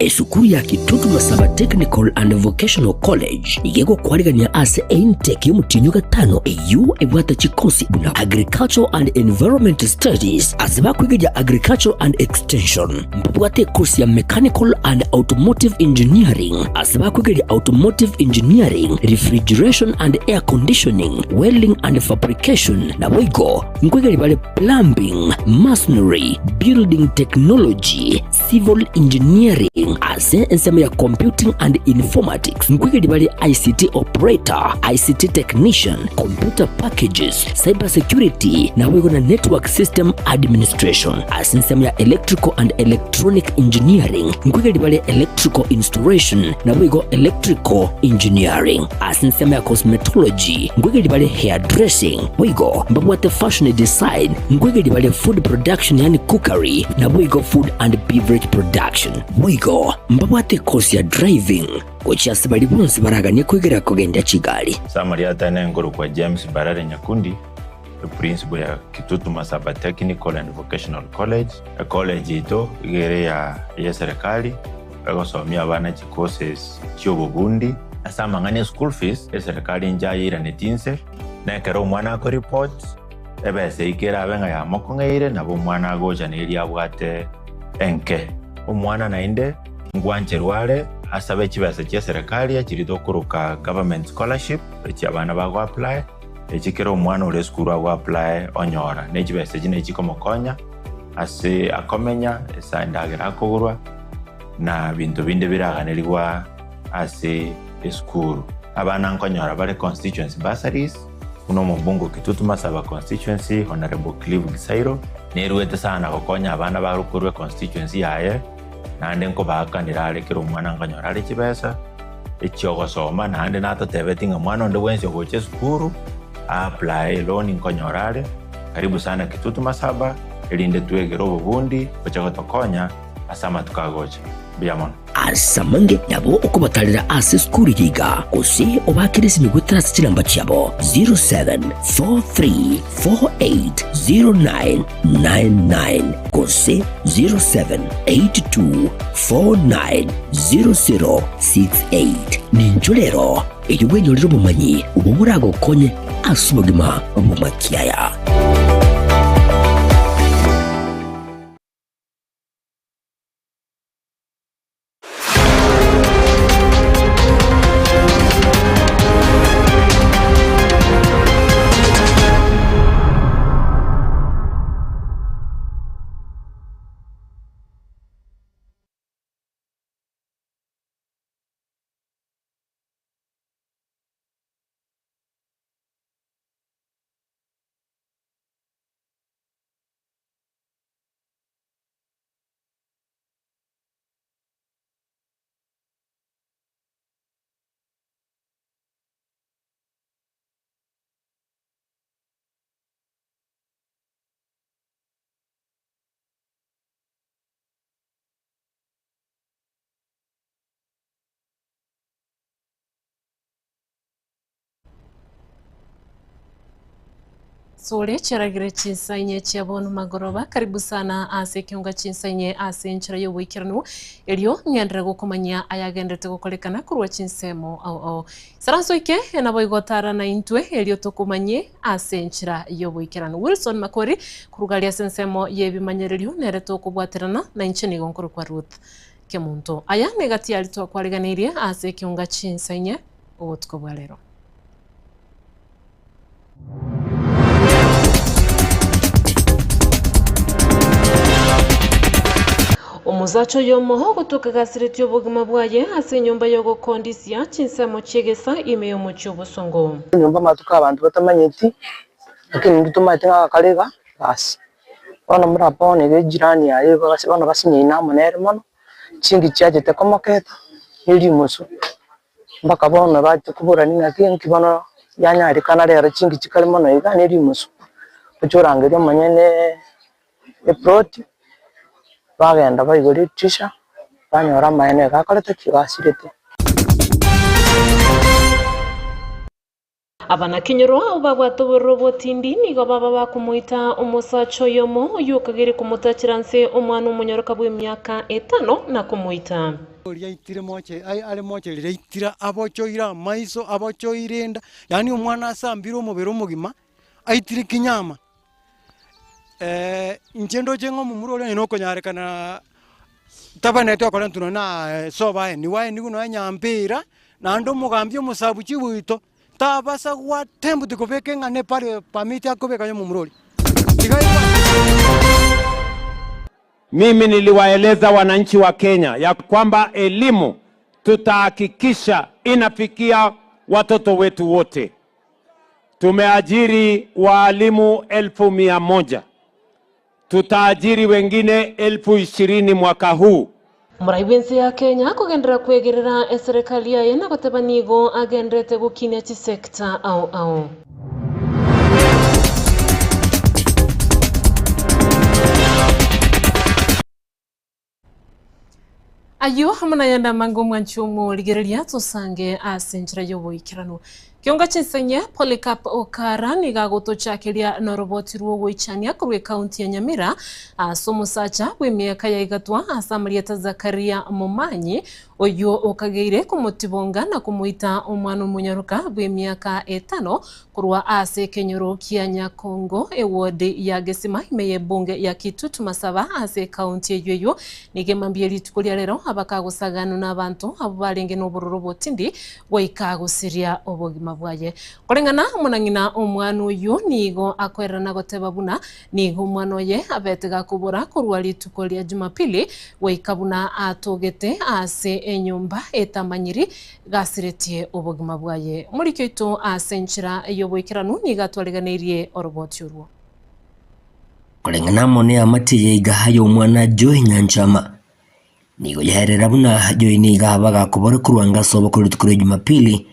Esukuru ya Kitutu Masaba Technical and Vocational College nigo egokwarigania ase eintake y'omotienyi o gatano eyio ebwate chikosi buna Agricultural and Environment Studies ase bakoigeria Agricultural and Extension. Mbabwate ekosi ya Mechanical and Automotive Engineering ase bakoigeria Automotive Engineering, Refrigeration and Air Conditioning, Welding and Fabrication naboigo nkoigeria bare Plumbing, Masonry, Building Technology, Civil Engineering ase ensemo ya Computing and Informatics nkoigeria bare ICT Operator, ICT Technician, Computer Packages, Cyber Security naboigo na Network System Administration. Ase ensemo ya Electrical and Electronic Engineering nkoigeria bare Electrical Installation naboigo Electrical Engineering. Ase ensemo ya Cosmetology nkoigeria bare Hairdressing boigo mbabwate Fashion Design nkoigeria bare Food Production yaani Cookery naboigo Food and Beverage Production. Boigo mbabwate ekosi ya Driving gochia ase baria bonsi baraganie koigera kogendia chigari. Samari atene nkorokwa James Mbarare Nyakundi, eprinciple ya Kitutu Masaba Technical and Vocational College. Ecollege yaito iga ere ya eserikali egosomia abana chicourses chiobobundi. Ase amang'ana e school fees, eserikali inche ayeiraneti inse, na ekero omwana akoreport, ebesa eyio kerabe ng'a yamokong'eire, nabo omwana agocha neria abwate enke. Omwana naende ngwancherwa are asabe chibesa chia eserekari echiria tokoroka government scholarship, echi abana bago apply, echi kera omwana ore esukuru ago apply onyora. Ne chibesa echi nachi chikomokonya ase akomenya, ase endagera akogorwa, na binto binde biraganerigwa ase esukuru. Abana nkonyora bare constituency bursaries, buna omobunge o Kitutu Masaba constituency Honourable Clive Gisairo, neruete sana gokonya abana bare korwa econstituency yaye, naende nkobaakanera are kera omwana nkonyora are chibesa echiogosoma, naende natotebeti ng'a mwana onde bwensi ogocha esukuru a apply eloan nkonyora are, karibu sana Kitutu Masaba, erinde twegere obobundi boche gotokonya ase amatuko agocha. Mbuya mono. Ase amange nabo okobatarera ase esukuru eye iga, gose obaakere esimi goetera ase chinamba chiabo 0743480999 gose 0782490068. Ninchwo rero erio bwenyorere obomanyi obwo boragokonye ase obogima bw'amakiaya. Sore chiaragire chinsa inye chia bono magoroba karibu sana ase ekeunga chinsa inye ase enchera y'oboikeranu erio ng'enderere gokomanyia ayagenderete gokorekana korwa chinsemo ao ao. Saranso ike naboigo tara naintwe erio tokomanyie ase enchera y'oboikeranu. Wilson Makori korwa aria ase ensemo y'ebimanyererio nere tokobwaterana na inche nigo nkorokwa Ruth Kemunto. Aya negati yaria twakwariganeirie ase ekeunga chinsa inye obotuko bwa rero. Omosacha oyomo ogotoka gasiretie obogima bwaye ase enyomba y'ogokondisia chinsemo chi'egesa ime y'omochie obosongo. Enyomba amatuko abanto batamanyeti, lakini intwe tomanyete ng'a agakare iga basi. Bono muna bono iga ejirani yaye igo bono basinyaine amo nere mono, chingi chiachete komoketa, ne rimosu. Mpaka bono bachia koborania ng'aki nki bono yanyarekana rero chingi chikare mono iga ne rimusu, oche orangerie omonyene eploti, bagenda baigora edirisha, banyora amaene iga akorete ki? Iga asirete. Abanakenyoro abwo babwate obororo bw'otindi nigo baba bakomoita omosacha oyomo oyio okageire komotachera nse omwana omonyoroka bw'emiaka etano na komoita. Oria aitire moche are moche riria aitire abochoire amaiso, abochoire enda, yaani omwana asambire omobere omogima, aitire kinyama. Inche ndoche ng'a omomura oria onye nokonyarekana tabwenereti gokorentwa nonye na sobo aenigwe, aenigwe nonye nyampira, naende omogambi omosabu chigoito. Tabasa gwatembuti kobeka eng'ana epare permit akobeka ya omomura oria. Tiga Mimi niliwaeleza wananchi wa Kenya ya kwamba elimu tutahakikisha inafikia watoto wetu wote. Tumeajiri waalimu 100,000. Tutaajiri wengine 20,000 mwaka huu. Omorai bw'ense ya Kenya akogenderera kwegerera eserekari yaye na goteba nigo agendererete gokinia chisector ao ao. Ayio amo nayande amange omwanchi omorigereria tosange ase enchera y'oboikeranu. Kionga chinsenye Polycarp Okara nigo agotochakeria noroboti rw'ogoichania korwa ekaunti ya Nyamira ase omosacha bw'emiaka ya igatwa ase amarieta Zakaria Momanyi oyio okageire komotibonga na komoita omwana omonyaroka bw'emiaka etano korwa ase ekenyoro kia Nyakongo eward ya Gesima ime y'ebunge ya Kitutu Masaba ase ekaunti eyio eyio. Nigo emambia rituko ria rero abakagosaganwa n'abanto abwo barenge nobororo botindi goika gosiria obogima bwaye. Koreng'ana omonang'ina omwana oyio nigo akoererana goteba buna nigo omwana oye abete gakobora korwa rituko ria Jumapili goika buna atogete ase enyomba etamanyiri gasiretie obogima bwaye. Omoriki oito ase enchera y'oboikeranu nigo atwariganeirie oroboti orwo. Koreng'ana amo neamate eye iga y'omwana Joy Nyanchama, Nigo yaerera buna Joy nigo aba gakobora korwa ase obokori rituko ria Jumapili,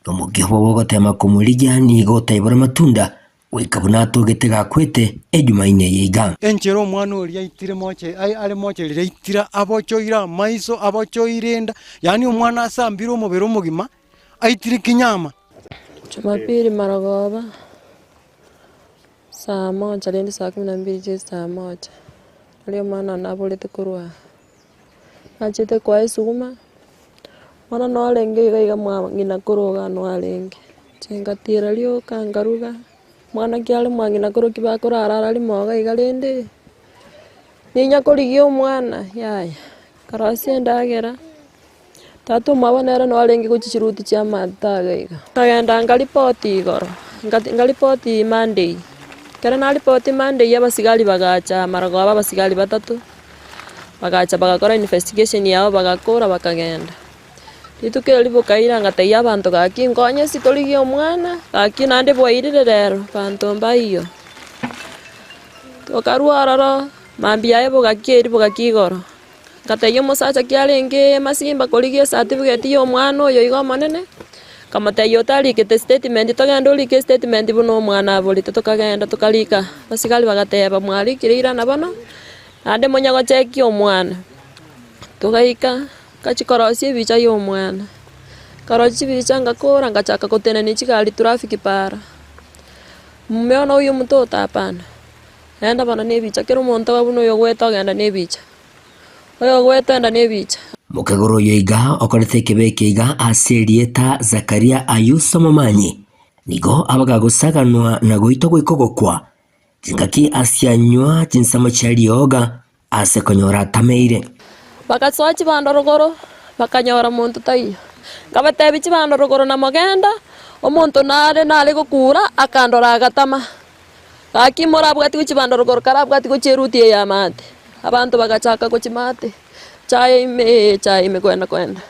na omokia obo bw'ogotema komorigia nigo otaibora amatunda goika buna atogete gakwete Ejumaine eye iga. Enchera omwana oria aitire moche are moche riria aitire abochoire amaiso, abochoire enda, yaani omwana asambire omobere omogima, aitire kinyama. Jumapili marogoba, saa moja rende saa kumi na mbili chia saa moja, nario omwana one aborete korwa aa. Nachete koa esuguma, bono norenge iga iga mwa ng'ina koro iga noarenge. Inche ngatira rioka nkaruga, mwana ki are mwa ng'ina koro ki bakorara ara rimo iga iga rende, ninya korigia omwana yaya, nkarosia endagera, tata omwabo nere noarenge gochia chiruti chia amato iga iga. Nkagenda nkaripoti igoro, nkaripoti Monday, ekero naripoti Monday abasigari bagacha marogoba abasigari batato. Bagacha bagakora investigation yabo bagakora bakagenda. Rituko erio bokaira ngatebia abanto gaki nkonye ase torigie omwana, gaki naende bwairire rero banto mbaiyo. Tokarwa ororo, mambia yaye bogakia erio bogakia igoro, ngatebia omosacha ki arenge masimba korigia ecertificate ya omwana oyo iga omonene, nkamotebia otarikete statement togende orike statement buna omwana aborete tokagenda tokarika, abasigari bagateba mwarikire irana bono. Naende monya gochekia omwana, togaika ngachia korosia ebicha ya omwana, nkarosia chibicha ngakora ngachaka gotenenia chigari traffic paara, mumeona huyu mtoto hapana, naende bono na ebicha kera omonto abe buna oyogoeta ogenda na ebicha, oyogoeta ogenda na ebicha. Mokegoro oyo iga okorete ekebe eke iga ase erieta Zakaria Ayuso Momanyi, nigo abagagosaganwa na goitwa goika ogokwa, Chingaki asianywa chinsemo chia rioga ase konyora atameire. Bagasoa chibando rogoro, bakanyora monto taiyo. Nkabatebia chibando rogoro na mogenda, omonto nare nare gokura, akandora agatama. Gaki morabwatigwe chibando rogoro karabwatigwe chieruti eye y'amaate. Abanto bagachaka gochimate, chaye ime ee chaye ime kwenda kwenda.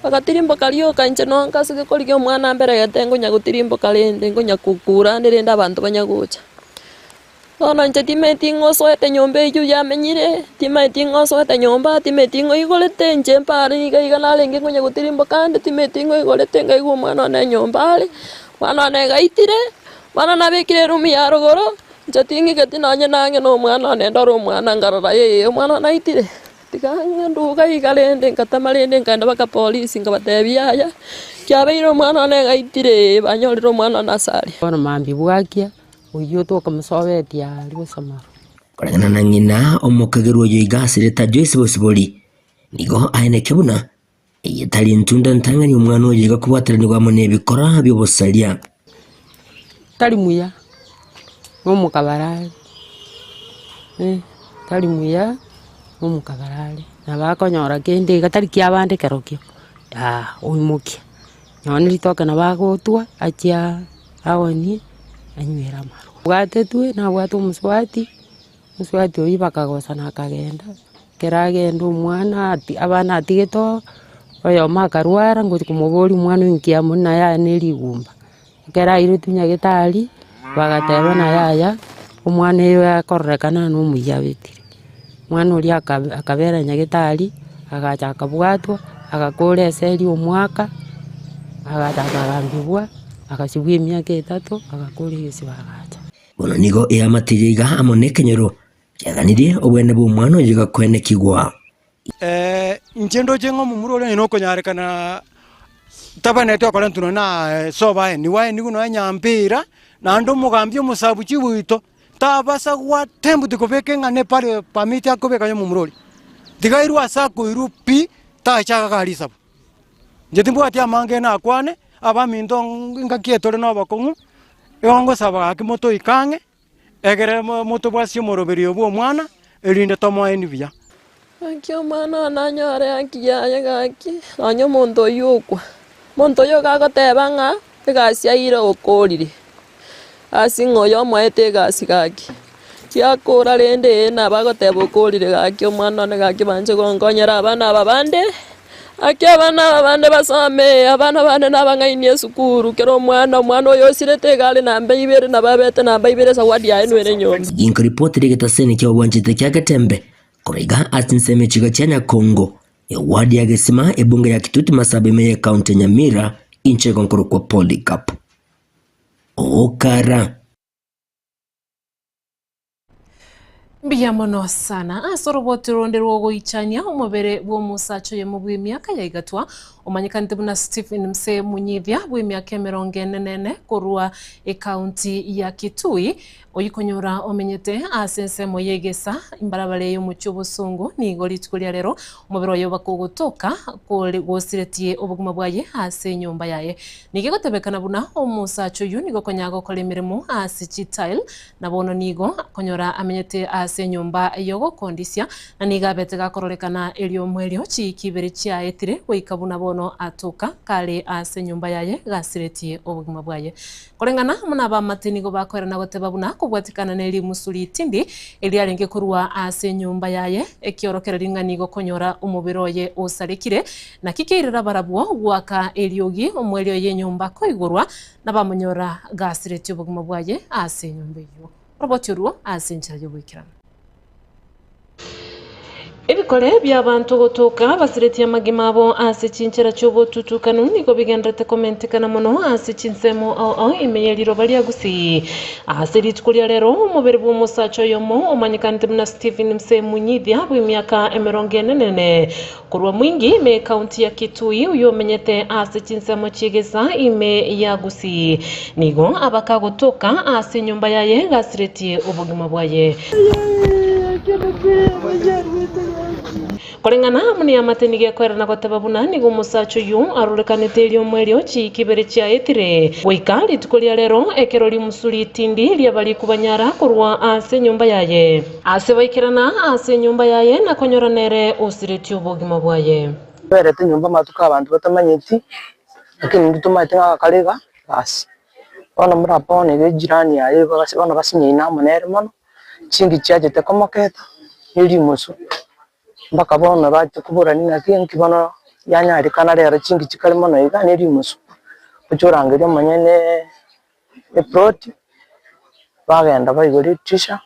Bagatirimboka rioka inche nonka ase korigia omwana mberegete ngonya gotirimboka rende, ngonya kokura ande rende abanto banya gocha. Bono inche timanyeti ng'a osoete nyomba eywo yamenyire, timanyeti ng'a osoete nyomba, timanyeti ng'a oigorete, inche mpare iga iga narenge ngonya gotirimboka ande, timanyeti ng'a oigorete nkaigwa omwana one nyomba are, omwana one gaitire, bono nabekire eroom ya rogoro, inche ting'igeti nonye nang'e na omwana one ndore omwana nkarora ee omwana one aitire. Tiga ng'enduga iga rende ngatama rende nkaenda mpaka polisi nkabatebia yaya, kiabeire omwana one gaitire banyorire omwana one ase aria. Bono mambia bwakia, oyio tokomosobetia aria gose amarwa. Koreng'ana na ng'ina omokagerwa oyo iga asirete Joyce Bosibori, nigo aeneke buna eye tari ntunda ntang'ani omwana oyo iga kobwateranigwa amo nebikora bi'obosaria. Tari muya, nomokabarare, tari muya, nomokabarare, nabo akonyora kende iga tari kiabande kerokio, aa oimokia. Nonya na ritoke nabo agotwa achia aonie anywere amarwa. Bwatetwe nabwate omosubati, omosubati oyio bakagosana akagenda, ekero agenda omwana ati abana atigete oo, oyomo akarwara ngochi komoboria omwana oyo nki amo naye aye na erigumba. Ekero airetwe nyagetari, bagateba naye aya, omwana oyo akororekana na omuya abetire. Omwana oria aka- akabera nyagetari, agacha akabwatwa, agakora eseri omwaka, agacha akagambigwa, agasibwa emiaka etato, agakora egesibo agacha. Bono nigo eamate eye iga amo nekenyoro kiaganirie obwene bw'omwana oyo iga koenekigwa. Inche ndoche ng'a omomura oria onye nokonyarekana tabaneti gokora intwe nonye na soba aye, nigo aye nigo nonye nyampira, naende omogambi omosabuchi bwaito, tabasa gwatembuti kobeka eng'ana epare permit akobeka onye omomura oria. Tiga airwe ase akoirwa pi, tacha iga risabu. Inche timbwati amange nakwane, abaminto ngaki etore na obokong'u, igo ngosaba gaki motoike ang'e, egere motobwasie omoroberio bwa omwana, erinde tomoenie buya. Gaki omwana one anyore haki yaye gaki, nonya omonto oyio okwa. Omonto oyio iga agoteba ng'a egasi aire okorire, ase ng'a oyo omoete egasi gaki. Kiakora rende ee nabo agoteba okorire gaki omwana one gaki banche gonkonyera abana aba bande, gaki abana aba bande basome, abana bande nabang'aini esukuru, kera omwana, omwana oyo osirete iga are namba ibere nabo abete namba ibere esawadi yaye nwere nyomba. Ginkoripotera egetaseni ki'obwanchete kia Getembe korwa iga ase ensemo echiga chia Nyakongo, eward ya Gesima, ebunge ya Kitutu Masaba ime y'ecounty ya Nyamira, inche igo nkorokwa Polycarp Okara. Mbuya mono sana ase oroboti ronde rw'ogoichania omobere bw'omosacha oyomo bw'emiaka ya igatwa omanyekanete buna Stephen Msee Munyithia bw'emiaka emerongo ene na ene korwa ekaunti ya Kitui oyikonyora omenyete ase ensemo y'egesa imbarabare y'omochie obosongo nigo rituko ria rero omobere oye bakogotoka kore gosiretie obogima bwaye ase enyomba yaye. Nigo egotebekana buna omosacha oyio nigo konya gokora emeremo ase chitile Na bono nigo akonyora amenyete ase enyomba y'ogokondisia, na nigo abete gakororekana eriomo erio chiiki ibere chiaetire, goika buna bono atoka kare ase enyomba yaye gasiretie obogima bwaye. Koreng'ana amo nabamate nigo bakoerana goteba buna kobwatikana ne rimusu ritindi eriarenge korwa ase enyomba yaye, ekiorokererio ng'a nigo konyora omobere oye osarekire, naki keirera barabwo goaka eriogi omoerio y'enyomba koigorwa, Nabamonyora gasiretie obogima bwaye ase enyomba eyio. Oroboti orwo ase enchera y'ogoikeranu. Ebikore bi'abanto gotoka basiretie amagima abo ase chinchera chi'obotutukanu nigo bigendererete komentekana mono ase chinsemo ao ao ime ye riroba ria Gusii. Ase rituko ria rero omobere bw'omosacha oyomo omanyekanete buna Stephen Msee Munyithia bw'emiaka emerongo ene nene Korwa mwingi ime ekaunti ya Kitui oyio omenyete ase chinsemo chi'egesa ime ya Gusii nigo abaka gotoka ase enyomba yaye gasiretie obogima bwaye. Koreng'ana amo neamate nigo ekoerana goteba buna nigo omosacha oyio arorekanete eriomo erio chiiki ibere chiaetire goika rituko ria rero ekero rimusu ritindi riaba rikobanyara korwa ase enyomba yaye. Ase baikerana ase enyomba yaye na konyora nere osiretie obogima bwaye. Berete nyomba amatuko abanto batamanyeti, lakini intwe tomanyete ng'a agakare iga basi. Bono murapone iga ejirani yaye iga basi bono basinyaine amo nere mono, chinki chiachete komoketa, ne rimosu, mpaka bono bachia koborani ng'aki nki bono yanyarekana rero chinki chikare mono iga ne rimosu, oche orangerie omonyene eploti, bagenda baigora edirisha,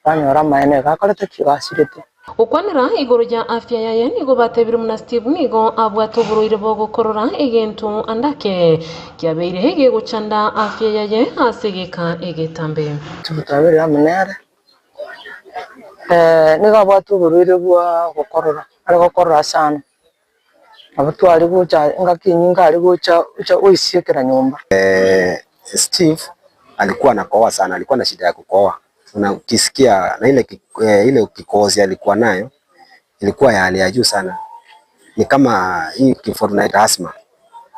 banyora amaene iga akorete ki? Iga asirete. Gokwanera igoro ya afya yaye nigo batebire buna Steve nigo abwate oborwaire bogokorora egento andake kiabeire gegochanda afya yaye ase egeka egetambe. Steve twabeire amo nere, Nigo abwate oborwaire bwa gokorora, are gokorora sana, nabo tware gocha engaki enyinge are gocha gocha goisiekera nyomba. Steve alikuwa anakohoa sana, alikuwa na shida ya kukohoa. Na ukisikia na ile ile kikohozi alikuwa nayo ilikuwa ya hali ya juu sana, ni kama hii kifua tunaita asthma.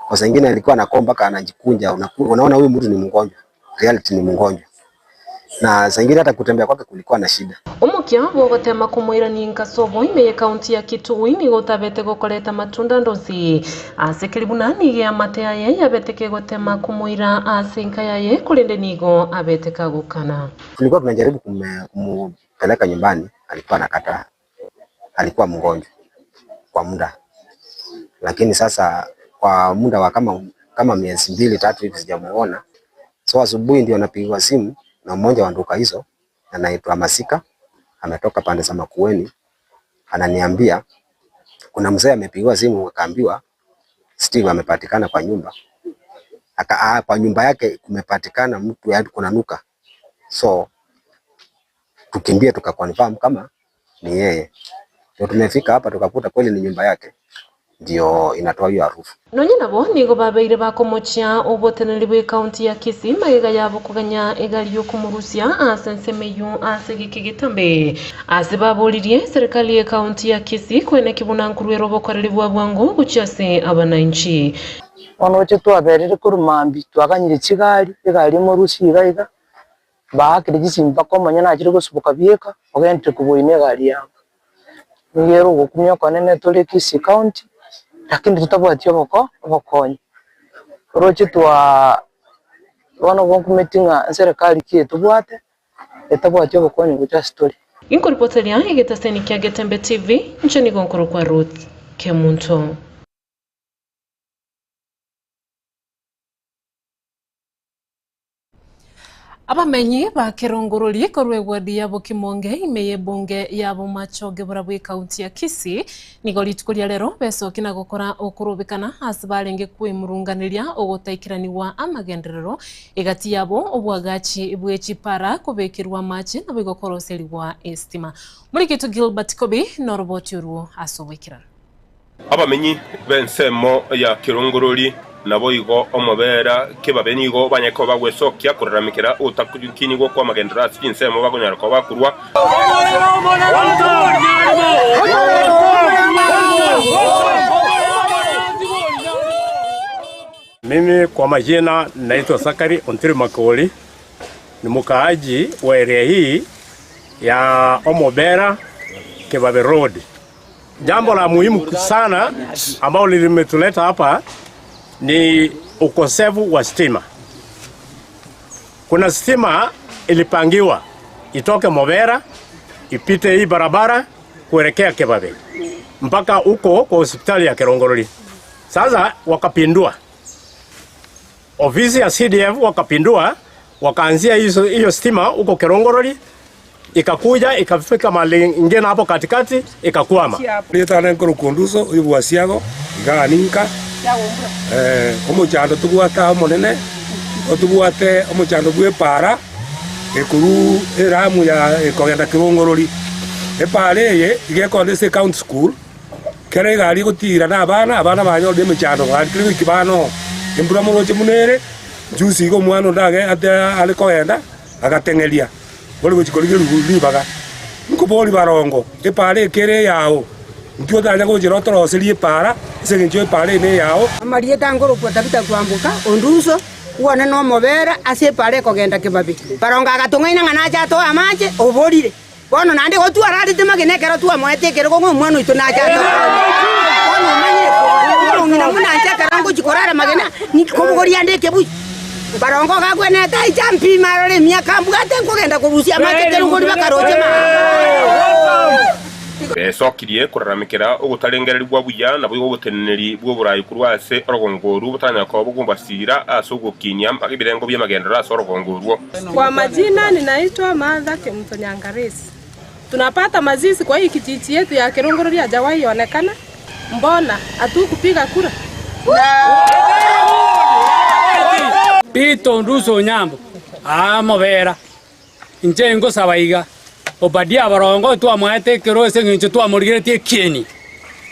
Kwa saa ingine alikuwa anakohoa mpaka anajikunja, unaona huyu mtu ni mgonjwa, reality ni mgonjwa. Na saa ingine hata kutembea kwake kulikuwa na shida. Omokia bw'ogotema komoirania inka sobo ime y'ekaunti ya Kitui nigo otabete gokoreta matunda ndonsi ase keri buna nigo eamate aye yabete kegotema komoira ase enka yaye korende nigo abete kagokana. Tulikuwa tunajaribu kumpeleka nyumbani, alikuwa anakataa, alikuwa mgonjwa kwa muda, lakini sasa kwa muda wa kama miezi 2 3 hivi sijamuona. So asubuhi ndio napigiwa simu na mmoja wa nduka hizo anaitwa Masika, ametoka pande za Makueni, ananiambia kuna mzee amepigiwa simu akaambiwa Steve amepatikana kwa nyumba. Kwa nyumba yake kumepatikana mtu, yaani kuna nuka. So tukimbie tukaconfirm kama ni yeye. Ndio tumefika hapa tukakuta kweli ni nyumba yake ndio inatoa hiyo harufu. Nonye nabo nigo babeire bakomochia oboteneri bwe county ya Kisii magega yabo koganya egari yokomorusia ase ensemo eywo ase giki getambe. Ase baboririe serikali ya county ya Kisii kwene kibuna nkurwera obokoreri bwa bwango gochia ase abananchi. Bono oche twaberire korwa mambia twaganyire chigari, egari emorusia iga iga, baakire chisimba mpaka omonyene nachire gosuboka bieka, ogendire koboina egari yabo. Nigo ere ogokumia okonene tore Kisii County, lakini tutabwati oboko obokonyi. Oroche twa bono gonkumeti ng'a serikali ki etobwate, etabwati obokonyi gocha ase tore. Inkoripoteria egetaseni kia Getembe TV, inche nigo nkorokwa Ruth Kemunto. Abamenyi ba Kerongorori korwa ewadi ya Bokimonge ime y'ebunge ya Bomachoge barabwo ekaunti ya Kisii nigo rituko ria rero besoki na gokora okorobekana ase barenge kwemurunganeria ogotaikeraniwa amagenderero egati yabo obwagachi bw'echipara kobekerwa amache nabo igokoroserigwa estima. Murikitu Gilbert Kobi noroboti orwo ase obwekerano. Abamenyi b'ensemo ya Kerongorori nabo igo omobera kebabe nigo banyare koba bagwesokia koraramikera otakinigwa kw'amagenderero ase chinsemo bakonyara koba bakurwa. Mimi kwa majina naitwa Sakari Ontiri Makoli, ni mkaaji wa area hii ya Omobera Kebabe Road. Jambo la muhimu sana ambalo limetuleta hapa ni ukosefu wa stima. Kuna stima ilipangiwa itoke Mobera ipite hii barabara kuelekea Kebabe mpaka huko kwa hospitali ya Kerongorori. Sasa wakapindua ofisi ya CDF, wakapindua wakaanzia hiyo stima huko Kerongorori, ikakuja ikafika mahali ingine hapo katikati ikakwama. Rietana nkoro kunduso uyu bwasiago iganinka omochando tubwate omonene otubwate omochando bw'epara ekuru eramu ya ekogenda Kerongorori. Epara eye igekonda ase county school kera egari egotira na abana abana banyorire emechando gari kere goiki bano embura moroche munere juzi iga omwana onde age ate are kogenda agateng'eria ori gochi korigia ribaga nkobori barongo epara ekere eyao nkio otanya gochera otoroserie epara ase eng'encho epara ene eyao. Amarieta ngorokwa Tabitha kwamboka onduso uone no mobera ase epara ekogenda Kebabe. Barongo agatong'aina ng'a nache atoe amache oborire. Bono naende gotwararete magena ekero twamoete ekero kong'o omwana oito nache atoe. Bono omanyire omong'ina buna inche ekero ngochi korara magena nikobogoria ande ekebuyu. Barongo gakwenete aicha mpima arore emiaka mbwate nkogenda korusia amache Kerongori bakaroche ma. Besokirie koraramikera ogotarengererigwa buya nabo igo oboteneneri bw'oborai korwa ase orogongo orwo botanya koba bogombasira ase ogokinia ebirengo by'amagenderero ase orogongo orwo. Kwa majina ninaitwa Martha Kemunto Nyangaresi. Tunapata mazizi kwa hii kijiji yetu ya Kerongorori hajawahi onekana. Mbona hatukupiga kura? Pito Nduso Nyambo amobera inche ngosaba iga Obadia abarongo twamoete ekero ase engencho twamorigeretie ekieni,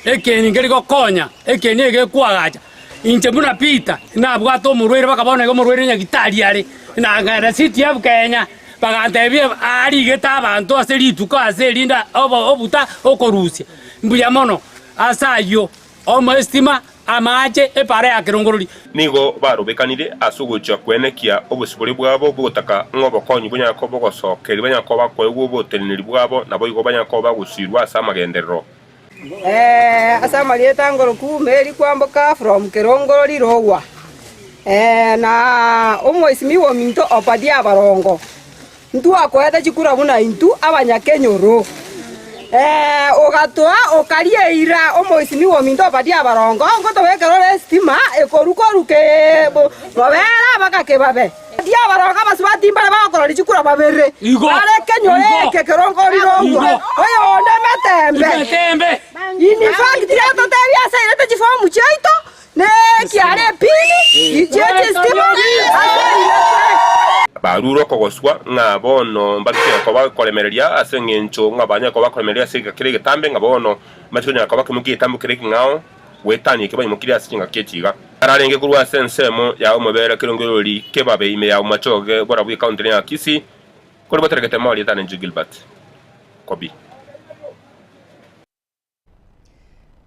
ekieni nkeri gokonya, ekieni egekwagacha. Inche buna Peter, nabwate omorwaire baka bono iga omorwaire nyagitari are, nagenda CTF Kenya, bagantebia arigete abanto ase rituko ase erinde obuta okorusia. Mbuya mono ase ayio, omoe estima, amache, epara ya kerongorori. Nigo barobekanire ase ogochia kwenekia obosibore bwabo bw'ogotaka ng'a obokonyi bonyare koba bogosokeria banyare koba bakoegwa oboteneneri bwabo, naboigo banyare koba bagosiirwa ase amagenderero. Ase amarieta ngoroku Mary Kwamboka from Kerongorori Rogwa, na omoisimigwa ominto Obadia Barongo. Ntwakoete chikura buna intwe abanyakenyoro. Ogatoa okaria eira omoisimigwa ominto Obadia Barongo, ngotobekera ore esitima ekoru koru mobera mpaka kebabe. Obadia Barongo abasubati mbare bagokororia chikura babere, bare ekenyoro eke Kerongorori Rogwa, oyonde Metembe. In fact tigatotebia ase airete chifomu chiaito Ne ekiara epili chie chistima ase eirete. Barure okogoswa, ng'a bono mbachie koba koremereria ase engencho ng'a banyare koba bakoremereria ase kera egetambe, ng'a bono mbachie konyara koba kemokia egetambe kere ekeng'ao goetania ekio baimokirie ase chingaki echi iga. Ararenge korwa ase ensemo ya omobere kerongorori kebabe ime ya Bomachoge borabu ekaunti ya Kisii, kore boteregete Morietane Nju Gilbert Kobi.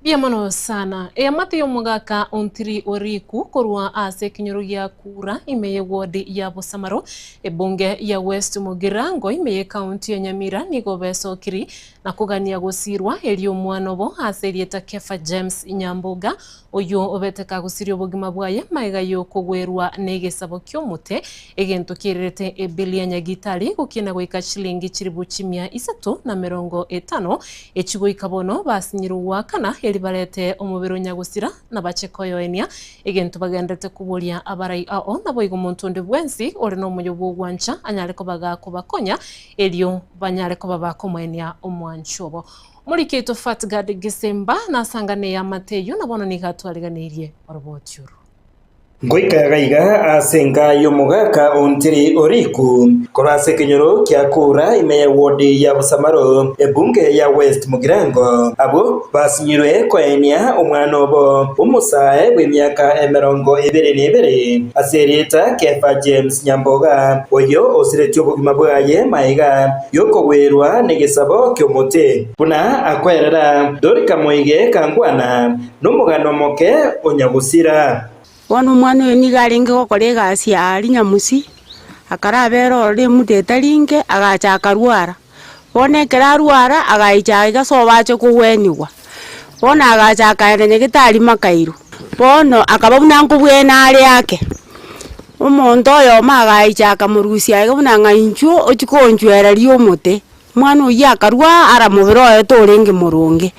Mbuya mono sana. Eamate y'omogaka Ontiri Oriku korwa ase ekenyoro gia Kura ime ye ward ya Bosamaro, ebunge ya West Mugirango ime ye county ya Nyamira nigo besokiri na kogania gosirwa erio omwana obo ase erieta Kefa James Nyamboga oyio obete kagosiria obogima bwaye magega yokogwerwa negesabo kiomote egento kiererete ebili ya Nyagitari gokina goika chilingi chilibu chimia isato na merongo etano Echi goika bono basinyirwe goakana, eri barete omobere o nyagosira, na bache koyoenia, egento bagenderete koboria abarai ao, naboigo omonto onde bwensi ore nomoyo bw'ogwancha anyare koba gakobakonya, erio banyare koba bakomoenia omwanchi obo. Omoriki oito Fatgard Gisimba nasangane eamate eyio, na bono nigo atwariganeirie oroboti oro. Ngoika gaiga ase enka y'omogaka o Ntiri Oriku, korwa ase ekenyoro kia Kura ime ya ward ya Busamaro, ebunge ya West Mugirango. Abwo basinyirwe koenia omwana obo omosae bw'emiaka emerongo ebere na ebere ase erieta Kefa James Nyamboga, oyio osiretie obogima bwaye magega y'okogwerwa negesabo ki'omote. Buna akwerera Dorika moige Kangwana Nomogano omoke o nyagosira. Bono omwana oyo nigo arenge gokora egasi ya rinyamusi, akarabera ororo emuda etari inke, agacha akarwara. Bono ekero arwara, agaicha iga sobo ache kogwenigwa. Bono agacha akaenda nyagetari makairo, bono akaba buna nkobwena are ake, omonto oyomo agaicha akamorusia iga buna ng'a inchuo ochie konchwereria omote. Omwana oyio akarua ara mobere oye torenge moronge,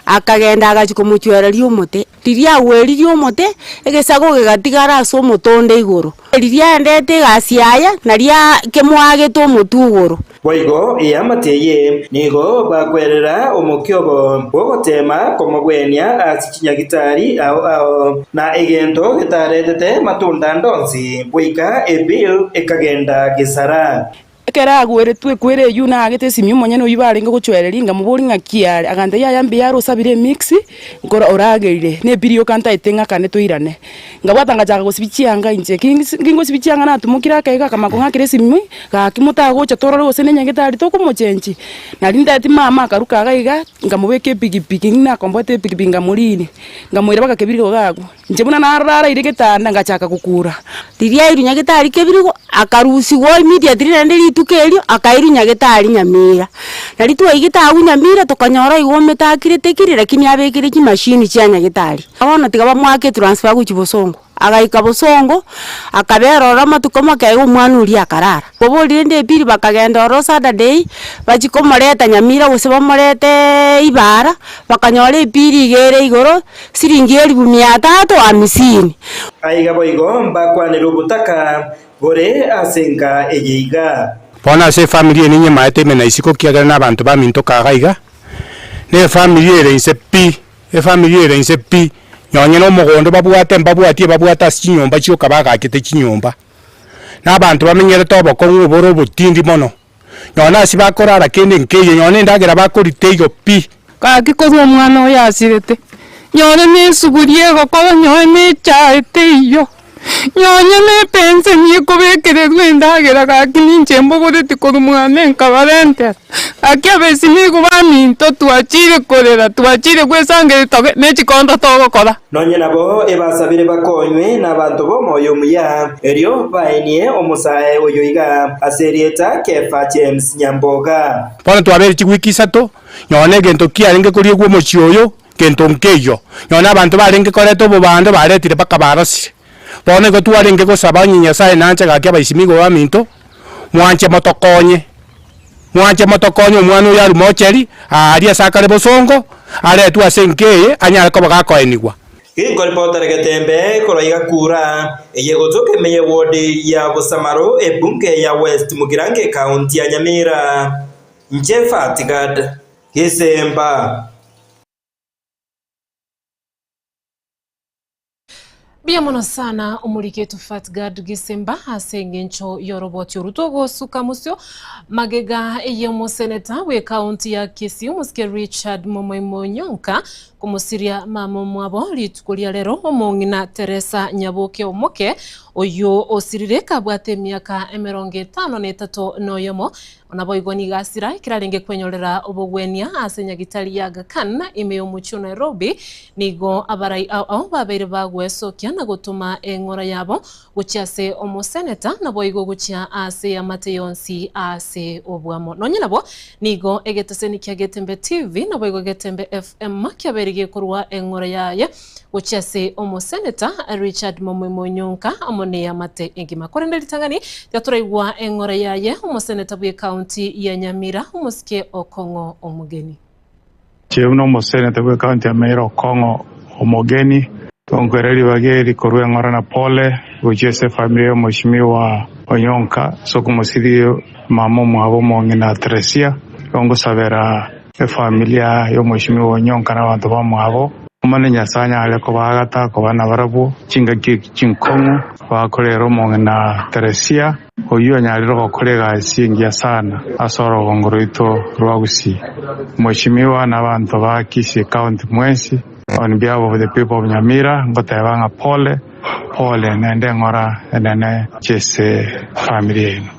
akagenda agachia komochwereria omote. Riria agweririe omote, egesago gegatigara ase omote onde igoro. Riria aendete egasi yaye, nario kemoagete omotwe igoro. Boigo eamate eye nigo bakwerera omokia obo bw'ogoteema komogwenia ase chinyagitari ao ao, na egento getaretete matunda ande onsi, goika ebill ekagenda gesara. Ekero agweretwe ekwere eyio naagete esimi omonyene oyio barenge gochwereria, nkamoboria ng'aki are, agantebia yaya mbuya are osabire emix, nkoro orageire, na epiri yoka ntaete ng'akane toirane. Nkabwata ngachaka gosibia chianga inche, kingosibia chianga natumokire akaigo akamanya kong'akera esimi, gaki motagocha torore gose ne nyagetari tokomochenchi. Nari ntaeti mama akaruka iga iga, nkamobeka epikipiki, nakomboete epikipiki nkamorinia, nkamoira mpaka kebirigo iga agwo. Inche buna narora araire getanda, ngachaka gokura. Riria airwe nyagetari kebirigo, akarusigwa immediately naende rituko erio, akairwa nyagetari Nyamira. Nari twaigete agwo Nyamira tokanyora igo omete akirete kiri lakini abekire chimashini chia nyagetari. Bono tiga bamoake etransfer gochia bosongo, agaika bosongo, akabera ororo amatuko make iga omwana oria akarara. Koborire rende epili bakagenda ororo Saturday, bachia komoreta Nyamira gose bamoreteeee Ibara, bakanyora epili iga ere igoro. Siringi elifu mia tatu hamisini. Aiga boigo mbakwanere obotaka bore ase enka eye iga. Bono ase efamiri eye ninyemaete ime na isiko kiagera na abanto baminto kaga iga, na efamiri ere inse pi, efamiri ere inse pi, nonye na omogondo babwate mbabwati ebabwate ase chinyomba chioka bagachete chinyomba. Na abanto bamenyerete obokong'u obore obotindi mono. Nonya na ase bakorara kende nkeiyo, nonya na endagera bakorita eiyo pi. Gaki korwa omwana oyo asirete, nyore na esuguria egokora, nyore na echae teiyo, nyonye na epenseni ekobekererwa endagera gaki ninche mbogoreti korwa mwane nkabarentera. Gaki abesi nigo baminto twachire korera, twachire gwesangereria toge ne chikondo togokora. Nonye nabo ebasabire bakonywe nabanto b'omoyo omuya, erio baenie omosae oyo iga ase erieta Kefa James Nyamboga. Bono twabeire chiwiki isato, nonya egento kiarenge koriegwa omochie oyo, gento nkeiyo. Nonya abanto barenge koreta obobando baretire mpaka barosire. Bono igo twarenge gosaba onye Nyasae nanche gaki abaisimigo baminto, mwanche motokonye, mwanche motokonye omwana oyo arwe mocheri, aaria ase akare bosongo, aretwe ase enka eye, anyare koba gakoenigwa. Ginkoripotera getembe korwa iga kura eye gotoka ime ye ward ya Bosamaro ebunge ya West Mugirango ekaunti ya Nyamira. Inche Fatigad Gisemba. Mbuya mono sana omoriketu Fatgard Gisimba ase engencho y'oroboti oru togosuka mosio magega y'omoseneta bw'ekaunti ya Kisii omosike Richard Momoimo Onyonka komosiria mama omwabo rituko ria rero omong'ina Teresa Nyaboke Omoke oyio osirire kabwate emiaka emerongo etano na etato na oyomo Naboigo nigo asira ekero arenge kwenyorera obogwenia ase nyagitari ya Aga Khan ime y'omochie o Nairobi. Nigo abarai ao ao babeire bagwesokia na gotoma eng'ora yabo gochia ase omoseneta naboigo gochia ase eamate yonsi ase obwamo. Nonye nabo nigo egeteseni kia Getembe TV naboigo Getembe FM kiabeire gekorwa eng'ora yaye gochia ase omoseneta Richard Momoimo Onyonka amo neamate engima. Korende ritang'ani tiga eng'ora yaye omoseneta bw'ekaunti ya Nyamira omosike Okong'o Omogeni. Inche buna omoseneta bw'ekaunti ya Nyamira Okong'o Omogeni, tonkwera ribaga eri korwa eng'ora na pole gochia ase efamiri y'omoshimiwa Onyonka ase okomosiria mama omwabo omong'ina Teresia, tongosabera Efamilia y'omochimi Onyonka na abanto bamwabo. Omonene Nyasae anyare kobaagata koba nabarabwo chingaki echi chinkong'u, bakorere omong'ina Teresia, oyio onyarire gokora egasi engiya sana ase orogongo rwaito rwa Gusii. Mochimiwa na abanto ba Kisii County mwensi, on behalf of the people of Nyamira, ngoteba ng'a pole, pole naende eng'ora enene chese family yaino.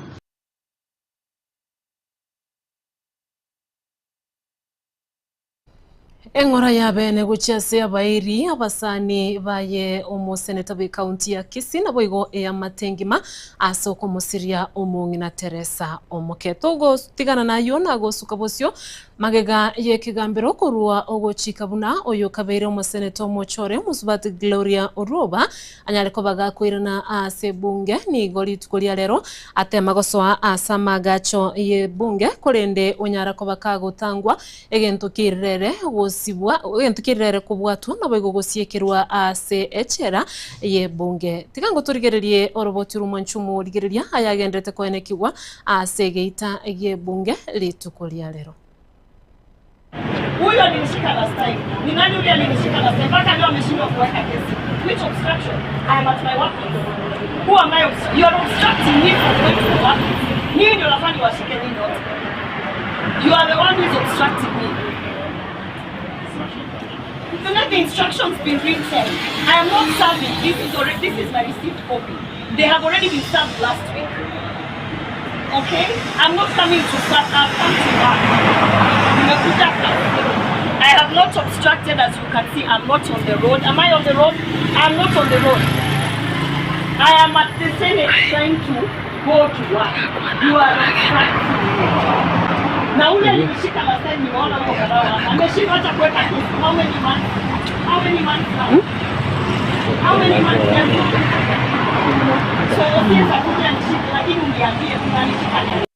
Eng'ora y'abene gochia ase abairi abasani baye omoseneta bw'ekaunti ya Kisii naboigo eamate engima ase okomosiria omong'ina Teresa Omoke. Togotigana nayio na gosuka bosio magega y'ekegambero korwa ogochika buna oyo kabeire omoseneta omochore omosubati Gloria Orwoba Anyare koba gakoirana ase ebunge nigo rituko ria rero atema gosoa ase amaagacho y'ebunge, korende onyara koba kagotangwa egento kirirere gosibwa egento kirirere kobwatwa naboigo gosiekerwa ase echela y'ebunge. Tiga ngotorigererie oroboti rw'omwancho omorigereria ayagenderete koenekigwa ase egeita gi'ebunge rituko ria rero. Huyo alinishika last time. Ni nani huyo alinishika last time? Mpaka leo ameshindwa kuweka kesi. Which obstruction? I am at my workplace. Who am I? You are obstructing me from going to the workplace. Nyinyi ndio nafaa niwashike nyinyi wote. You are the one who is obstructing me. Let the instructions be written. I am not serving. This is already, this is my received copy. They have already been served last week. Okay? I'm not coming to serve, I've come to work. Nimekuja kazi. I have not obstructed as you can see. I'm not on the road. Am I on the road? I'm not on the road. I am at the Senate trying to go to work. You are obstructing me. Na ule alinishika last time nimeona huko kadhaa. Ameshindwa hata kuweka kesi. How many months? How many months now? How many months now? So usiweza kuja nishike lakini uniambie unanishika nini?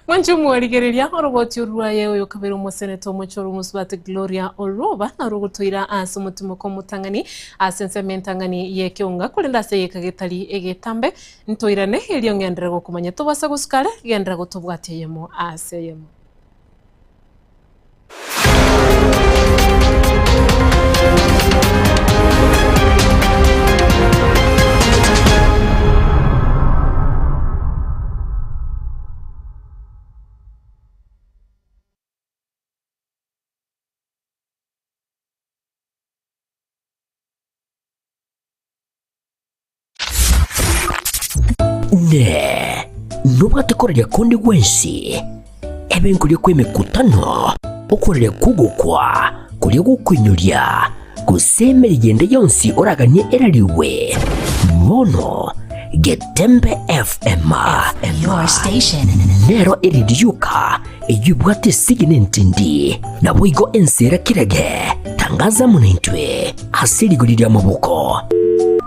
Mwanche omwarigereria oroboti orwaye oyo kabere omoseneta omochoro omosubati Gloria Oroba narogotoira ase omotimoko omotang'ani ase ensemo entang'ani y'ekeonga korende ase egeka getari egetambe ntoirane erio ng'enderere gokomanya tobasa gosukare genderera gotobwatia eyemo ase eyemo. Ne nobwate koraria konde gwensi, ebe nkoria kw'emekutano, okoraria kw'ogokwa, koria gokoinyoria, gose emeriga ende yonsi oraganie erariwe, bono Getembe FM Your station. nero eredi yoka eyio ebwate esegi na entindi, naboigo ense era kirage. Tangaza amo naintwe ase rigori ri'amaboko.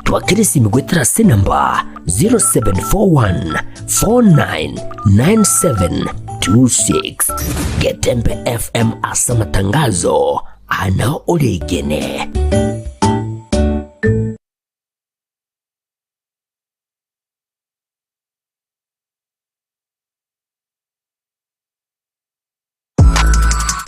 Twakere esimi goetera ase enamba 0741 499726. Getembe FM ase amatangazo ana oregene.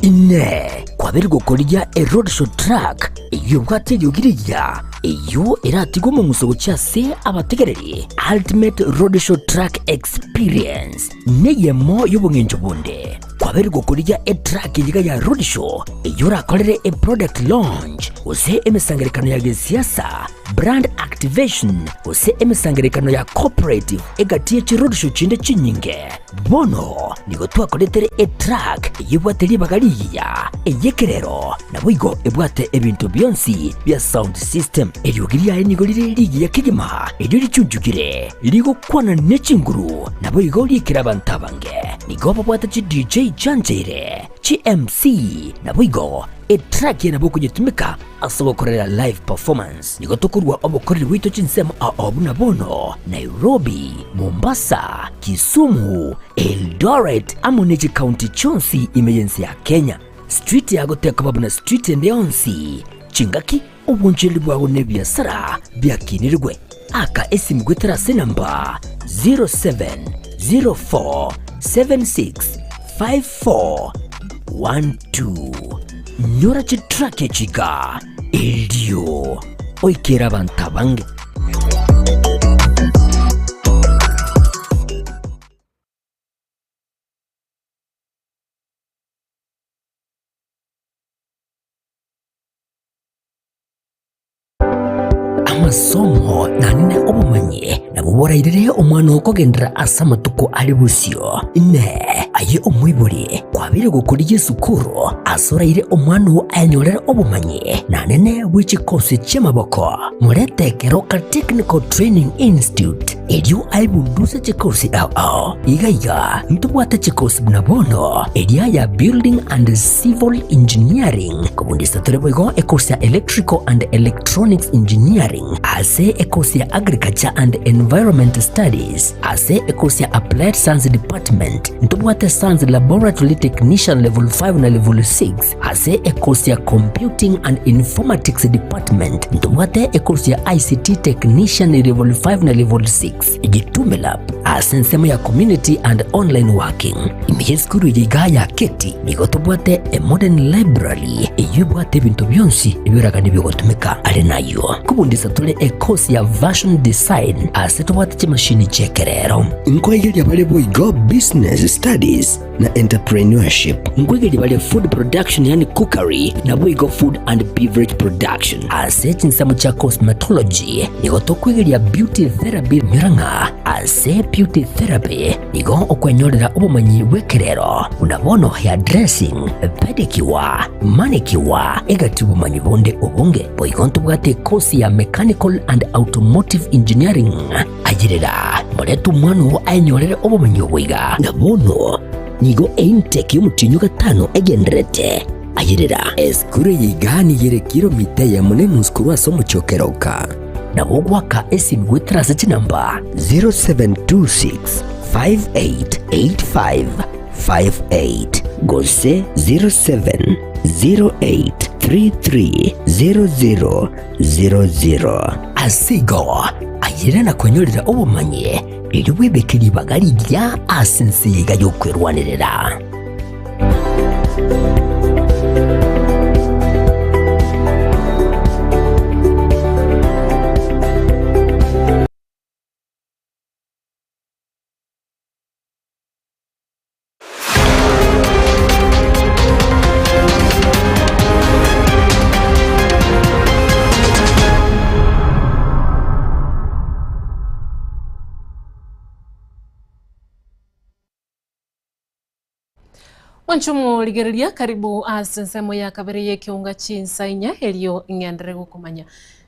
Inee! Kwabeire gokorigia eroadshow truck eyio ebwate eriogi rigiya, eyio eratigwe omong'uso gochia ase abategereri? Ultimate Roadshow Truck Experience neyemo y'obong'encho bonde. Kwabeire gokorigia etruck eyiga ya roadshow eyio orakorere eproduct launch gose emesangererekano ya gesiasa, brand activation gose emesangererekano ya cooperative egati ye chiroadshow chinde chinyinge. Bono nigo twakoretere etruck eyebwate ribaga rigiya, ey'ekerero, naboigo ebwate ebinto bionsi bia sound system. Eriogi riaye nigo rire rigiya kegima, erio richunchukire, rigokwana ne chinguru, naboigo riikere abanto abange. Nigo babwate chi DJ chiancheire, chi MC, naboigo Etrack eye nabo okonyetumeka ase ogokorera live performance. Nigo tokorua obokoreri bwaito chinsemo ao buna bono, Nairobi, Mombasa, Kisumu, Eldoret amo ne chikaunti chionsi ime y'ense ya Kenya. Street yago tekoba buna street ende yonsi. Chingaki, obonchereri bwago na ebiasara biakinirigwe. Aka esimu goetera ase enamba 0704 76 5412. Nyora chitrack echi iga erio oikere abanto abange. Amasomo naende obomanyi nabwo borairere omwana okogenderera ase amatuko are bosio. Inee! Aye omoibori, kwabeire gokorigia esukuru ase oraire omwana oo ayenyorere obomanyi naende bwe chikosi chi'amaboko? Morete Keroka Technical Training Institute erio aebunduse chikosi ao ao. Iga iga ntobwate chikosi buna bono eria ya Building and Civil Engineering, kobundisa tore boigo ekosi ya Electrical and Electronics Engineering, ase ekosi ya Agriculture and Environment Studies, ase ekosi ya Applied Science Department, ntobwate Science Laboratory Technician Level 5 na Level 6, ase ekosi ya Computing and Informatics Department, ntobwate ekosi ya ICT Technician Level 5 na Level 6. Gitume Lab ase ensemo ya Community and Online Working. Ime y'esukuru eye igaa ya Keti nigo tobwate a modern library eyio ebwate ebinto bionsi ebioragani biogotumeka. Are nayio nkobundisa tore e course ya Fashion Design ase tobwate chimashini chi'ekerero. Nkoigeria bare boigo Business Studies na Entrepreneurship. Nkoigeria bare Food Production yaani Cookery naboigo Food and Beverage Production. Ase chinsemo chia Cosmetology nigo tokoigeria Beauty Therapy nyora ng'a ase Beauty Therapy nigo okwenyorera obomanyi bw'ekerero buna bono hair dressing, pedicure, manicure egati obomanyi bonde obonge. Boigo ntobwate ekosi ya Mechanical and Automotive Engineering. Ayerera, morete omwana oo aenyorere obomenyo obo iga. Na bono nigo eintake y'omotienyi o gatano egendererete. Ayerera, esukuru eye iga nigo ere kilomita eyemo na enusu korwa ase omochie o Keroka. Nabo ogoaka esimi goetera ase chinamba 0726 5885 58 gose 0708 3300 00. Ase igo, ayerera na kwenyorera obomanyi, erio bwebeke ribaga rigiya ase ense eye iga y'okwerwanerera. Mwanchomorigereria karibu ase ensemo ya kabere y'ekeunga chinsa inya erio ng'enderere gokomanya.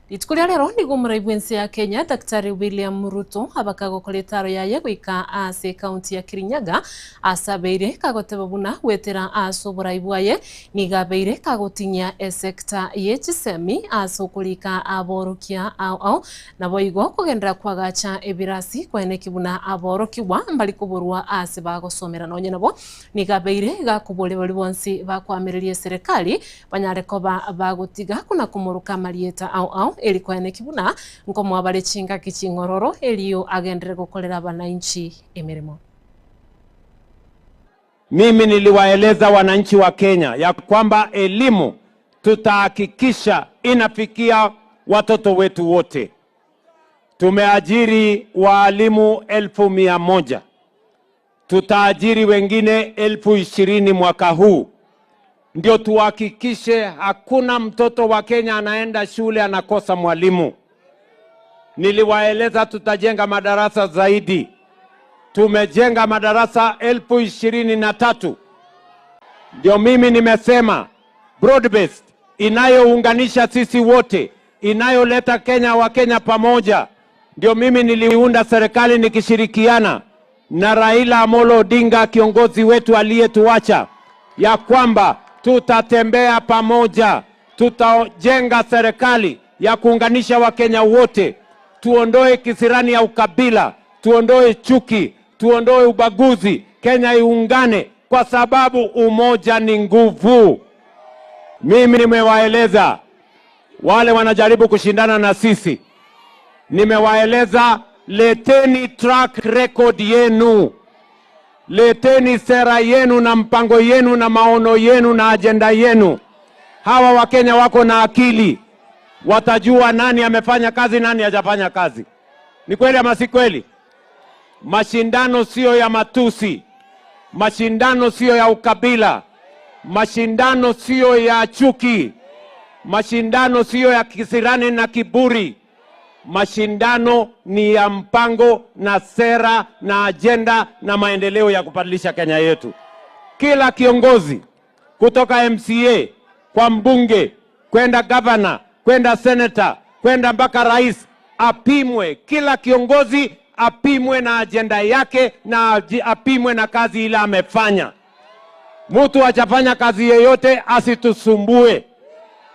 Rituko ria rero nigo omorai bw'ense ya Kenya Daktari William Ruto abakagokora etaro yaye goika ase ekaunti ya Kirinyaga ase abeire kagoteba buna goetera ase oborai bwaye nigo abeire kagotinyia esecta ye chisemi ase okorika aborokia ao ao Naboigo kogenderera kwagacha ebirasi kwaeneki buna aborokigwa mbari koborwa aase bagosomera. Nonye nabo, nigo abeire gakoboria baria bonsi bakoamereria eserekari banyare koba bagotiga kona komoroka amarieta ao ao, eri kwaeneki buna nkomoa bare chingaki ching'ororo erio agenderere gokorera abanainchi emeremo. Mimi niliwaeleza wananchi wa Kenya ya kwamba elimu tutahakikisha inafikia watoto wetu wote. Tumeajiri waalimu 100,000, tutaajiri wengine 20,000 mwaka huu, ndio tuhakikishe hakuna mtoto wa Kenya anaenda shule anakosa mwalimu. Niliwaeleza tutajenga madarasa zaidi. Tumejenga madarasa 23,000. Ndio mimi nimesema broad based inayounganisha sisi wote, inayoleta Kenya wa Kenya pamoja. Ndio mimi niliunda serikali nikishirikiana na Raila Amolo Odinga, kiongozi wetu aliyetuacha, ya kwamba tutatembea pamoja, tutajenga serikali ya kuunganisha Wakenya wote, tuondoe kisirani ya ukabila, tuondoe chuki, tuondoe ubaguzi, Kenya iungane, kwa sababu umoja ni nguvu. Mimi nimewaeleza wale wanajaribu kushindana na sisi, nimewaeleza leteni track record yenu, leteni sera yenu na mpango yenu na maono yenu na ajenda yenu. Hawa Wakenya wako na akili, watajua nani amefanya kazi, nani hajafanya kazi. Ni kweli ama si kweli? Mashindano siyo ya matusi, mashindano siyo ya ukabila, mashindano siyo ya chuki, mashindano siyo ya kisirani na kiburi. Mashindano ni ya mpango na sera na ajenda na maendeleo ya kubadilisha Kenya yetu. Kila kiongozi kutoka MCA kwa mbunge kwenda gavana kwenda seneta kwenda mpaka rais apimwe. Kila kiongozi apimwe na ajenda yake na apimwe na kazi ile amefanya. Mtu hajafanya kazi yoyote asitusumbue.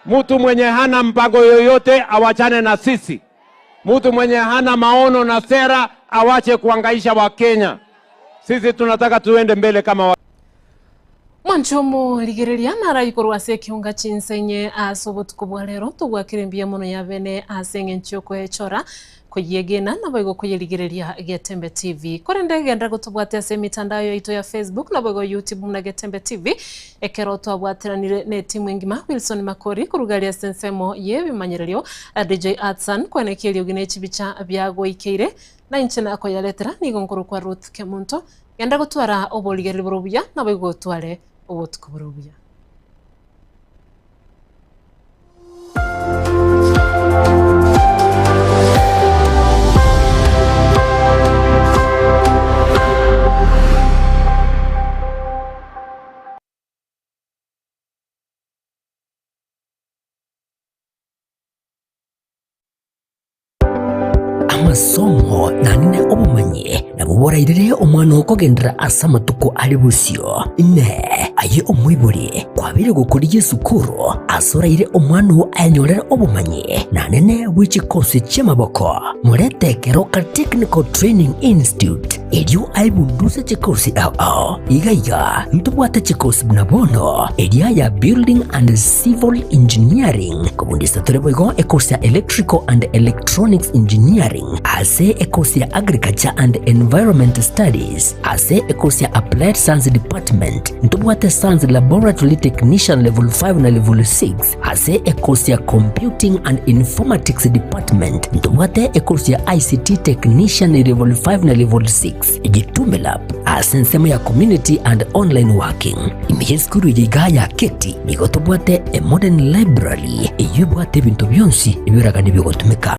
Mtu mwenye hana mpango yoyote awachane na sisi. Mtu mwenye hana maono na sera awache kuangaisha Wakenya. Sisi tunataka tuende mbele kama wa Mwanchomo rigereria naraikorwa ase ekiunga chinsenye ase obotuko bwa rero togwakire mbuya mono ya bene ase eng'encho yokoechora koyegena naboigo koyerigereria Getembe TV. Korende genda gotobwate ase emitandao yaito ya Facebook naboigo YouTube buna Getembe TV ekero twabwateranire ne etimu engima Wilson Makori korugaria ase ensemo y'ebimanyererio DJ Atsan kwenekia eriogi ne chibicha biagoikeire na inche nakoyaretera nigo nkorokwa Ruth Kemunto genda gotwara oborigereria bore obuya naboigo otware obotuko bore obuya. Amasomo nanene obomanyi nabwo borairere omwana okogenderera ase amatuko are bosio. Inee! Aye omoibori, kwabeire gokorigia esukuru ase oraire omwana oo ayenyorere obomanyi nanene bwe chikosi chi'amaboko? Morete Keroka Technical Training Institute erio aebunduse chikosi ao ao. Iga iga ntobwate chikosi buna bono eria ya Building and Civil Engineering, kobundisa tore boigo ekosi ya Electrical and Electronics Engineering, ase ekosi ya Agriculture and Environment Studies, ase ekosi ya Applied Science Department, ntobwate Science Laboratory Technician Level 5 na Level 6, ase ekosi ya Computing and Informatics Department, ntobwate ekosi ya ICT Technician Level 5 na Level 6, Gitume Lab, ase ensemo ya Community and Online Working. Ime y'esukuru eye igaa ya Keti nigo tobwate a modern library eyio ebwate ebinto bionsi ebioraganie bigotumeka.